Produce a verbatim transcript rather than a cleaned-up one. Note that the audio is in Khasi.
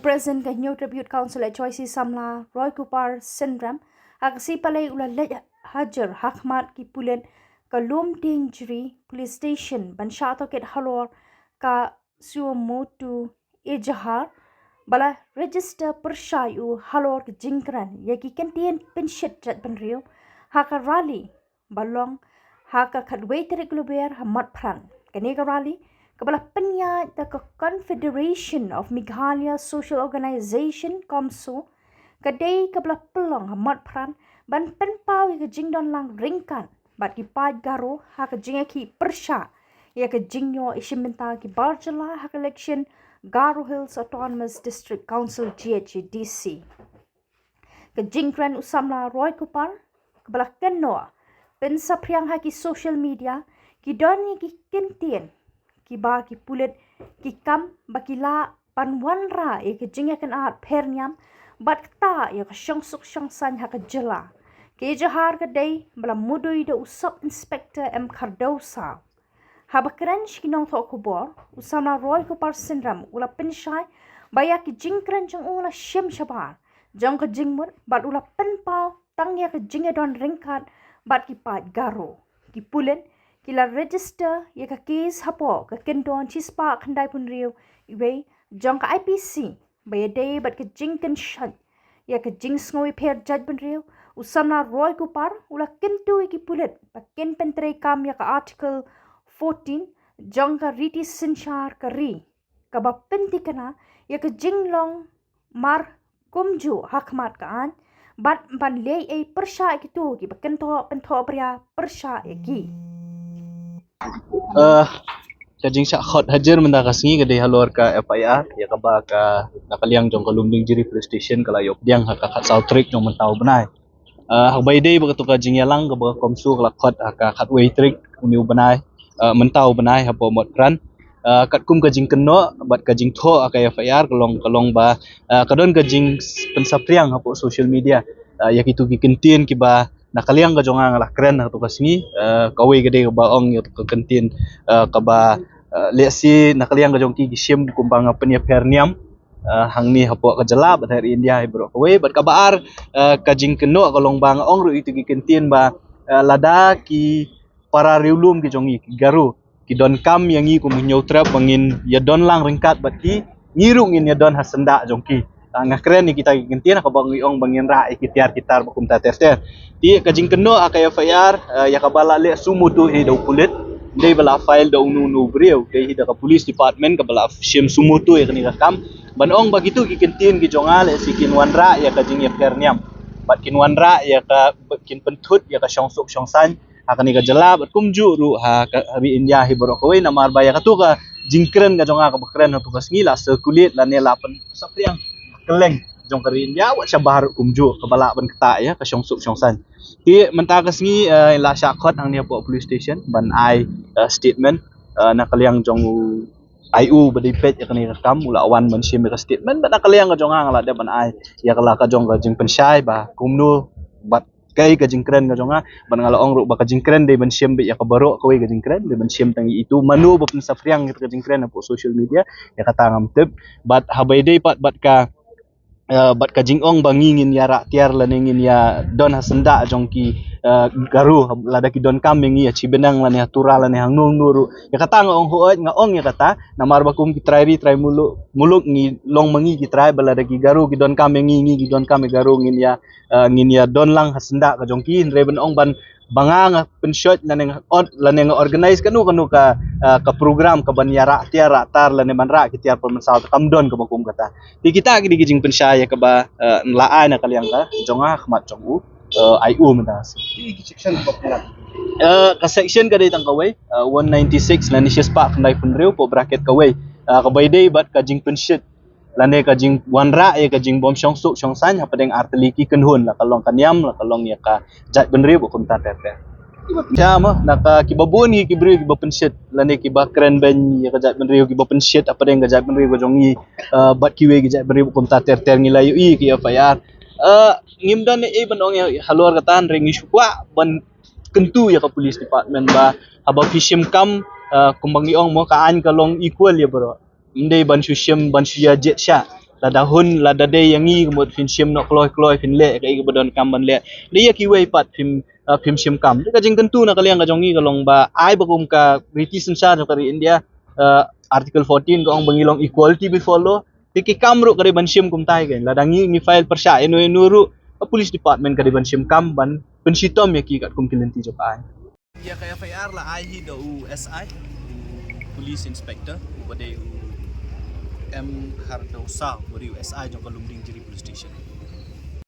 President ka Hynñiewtrep Youth Council H Y C samla Roy Kupar Synrem ha ka sngi Palei u la leit hajir ha khmat ki pulit ka Lumdiengjri Police Station ban shah tohkit halor ka suo motor ejahar ba la register pyrshah ïa u halor ka jingkren ïa ki kyntien pynshit jaitbynriew ha ka rally ba long ha ka khatwei tarik Lber ha Motphran. Kane ka rally kaba la pynïaid da ka Confederation of Meghalaya Social Organization, CoMSO, ka dei kaba la pynlong ha Motphran ban pynpaw ïa ka jingdon lang ryngkat bad ki paid Garo ha ka jingïakhih pyrshah ïa ka jingïoh iashimbynta ki bar jylla ha ka election Garo Hills Autonomous District Council, G H A D C. Ka jingkren u samla Roy Kupar kaba la kynnoh pynsaphriang ha ki social media, ki don ïa ki kyntien kiba ki pulit ki kam ba ki lah ban wanrah ïa ka jingïakynad pher niam bad ktah ïa ka shongsuk shongsaiñ ha ka jylla. Ka ejahar ka dei ba la mudui da u Sub Inspector M Khardewsaw. Haba kren sha ki nongthoh khubor, u samla Roy Kupar Synrem u la pynshai ba ïa ki jingkren jong u la shim shabar jong ka jingmut bad u la pynpaw tang ïa ka jingïadon ryngkat bad ki paid Garo. Ki pulit ki la register ïa ka case hapoh ka kyndon shispah khyndaiphew hynriew A jong ka I P C ba ïadei bad ka jingkynshoh ïa ka jingsngew ïapher jaitbynriew. U samla Roy Kupar u la kyntu ïa ki pulit ba kin pyntreikam ïa ka Article fourteen jong ka riti synshar ka ri kaba pynthikna ïa ka jinglong mar kumjuh ha khmat ka aiñ bad ban leh ei pyrshah ïa kito kiba kynthoh pynthohbria pyrshah ïa ki. Uh, ka jingshah khot hajir mynta ka sngi ka dei halor ka F I R ïa kaba ka na ka liang jong ka Lumdiengjri Police Station ka la ïoh pdiang ha ka khatsaw tarik jong mynta u bnai. Uh, haba ïadei bad kato ka jingïalang kaba ka CoMSO ka la khot ha ka khatwei tarik une u bnai, uh, mynta u bnai hapoh Motphran. Uh, katkum ka jingkynnoh bad ka jingthoh ha ka F I R ka long ka long ba, uh, ka don ka jingpynsaphriang hapoh social media, uh, ïa kito ki kyntien kiba na ka liang ka jong nga nga la kren ha kato ka sngi, uh, kawei ka dei kaba ong ïa ka kyntien, uh, kaba, uh, lehse na ka liang ka jong ki ki shim kumba nga pynïapher niam, uh, hangne hapoh ka jylla bad ha ri India hi baroh kawei. Bad kaba ar, uh, ka jingkynnoh ka long ba nga ong ruh ïa kito ki kyntien ba, uh, lada ki para riewlum ki jong ngi ki Garo ki donkam ïa ngi kum Hynñiewtrep ba ngin ïadon lang ryngkat bad ki, ngi ruh ngin ïadon ha syndah jong ki. Nga kren ïa kita ki kyntien kaba ngi ong ba ngin rah ïa ki tiar ki tar ba kumta ter ter. Te ka jingkynnoh ha ka F I R, eh, ïa kaba la leh suo motu hi da u pulit, dei ba la file da uno uno u briew, dei hi da ka police department kaba la shim suo motu ïa kane ka kam. Ban ong ba kito ki kyntien ki jong nga lehse kin wanrah ïa ka jingïapher niam bad kin wanrah ïa ka, kin pynthut ïa ka shongsuk shongsaiñ ha kane ka jylla bad kumjuh ruh ha ka ri India hi baroh kawei, namar ba ïa kato ka jingkren ka jong nga kaba kren ha kato ka sngi la circulate lane la pynsaphriang kylleng jong ka ri India wat shabar ruh kumjuh kaba lah ban ktah ïa ka shongsuk shongsaiñ. Te mynta ka sngi, eh, la shah khot hangne hapoh police station ban ai, eh, statement, eh, na ka liang jong u I O ba dei peit ïa kane ka kam u la wan ban shim ïa ka statement bad na ka liang ka jong nga nga la dep ban ai ïa ka la ka jong ka jingpynshai ba kumno bad kaei ka jingkren ka jong nga, bad nga la ong ruh ba ka jingkren dei ban shim beit ïa ka baroh kawei ka jingkren, dei ban shim tang ïa itu mano ba pynsaphriang ïa ka jingkren hapoh social media, ïa kata ngam tip. Bad haba ïadei pat bad ka, eh, bad ka jingong ba ngi ngin ïa rah tiar lane ngin ïa don ha syndah jong ki, eh, Garo, lada ki donkam ïa ngi ha Shibennang lane ha Tura lane hangno hangno ruh. Ïa kata nga ong hooid, nga ong ïa kata namar ba kum ki trai ri trai muluk, muluk ngi long ma ngi ki trai, ba lada ki Garo ki donkam ïa ngi, ngi ki donkam ïa Garo, ngin ïa, eh, ngin ïa don lang ha syndah ka jong ki. Hynrei ban ong ban ba nga nga pynshoi lane nga ot lane nga organize kano kano ka, eh, ka program ka ban ïa rah tiar rah tar lane ban rah ki tiar pynmynsaw, kam don kaba kum kata. Te kita ki dei ki jingpynshai ïa kaba, eh, la ai na ka liang ka jong nga ha khmat jong u, eh, I O mynta. Ki section ba pynlong, eh, ka section ka dei tang kawei, eh, one ninety six lane shispah khyndai phew hynriew hapoh bracket kawei, eh, kaba ïadei bad ka jingpynshit lane ka jingwanrah ïa ka jingbym shongsuk shongsaiñ hapdeng artylli ki kynhun, la ka long ka niam, la ka long ïa ka jaitbynriew ba kumta ter ter. Sha ma na ka kiba bun hi ki briew kiba pynshit lane kiba kren beiñ ïa ka jaitbynriew, kiba pynshit hapdeng ka jaitbynriew ka jong ngi, eh, bad kiwei ki jaitbynriew ba kumta ter ter, ngi la ïohi ki F I R. Eh, ngim don ei ei ban ong ïa halor kata, hynrei ngi shu kwah ban kyntu ïa ka police department ba haba phi shim kam, eh, kumba ngi ong mo, ka aiñ ka long equal ïa baroh. Ym dei ban shu shim ban shu ïa jied shah. Lada hun, lada dei ïa ngi ka mut phin shim noh kloi kloi, phin leh kaei kaba donkam ban leh. Dei ïa kiwei pat phim, uh, phim shim kam. Te ka jingkyntu na ka liang ka jong ngi ka long ba ai ba kum ka riti synshar jong ka ri India, uh, Article fourteen ka ong ba ngi long equality before law. Te ki kam ruh ka dei ban shim kumtai kein. Lada ngi ngi file pyrshah ïano ïano ruh, ka police department ka dei ban shim kam ban pynshitom ïa ki katkum ki lynti jong ka aiñ. Ïa ka F I R la ai hi da u S I, u police inspector, uba dei u M Hardousa, uba dei u S I jong ka Lumdiengjri police station.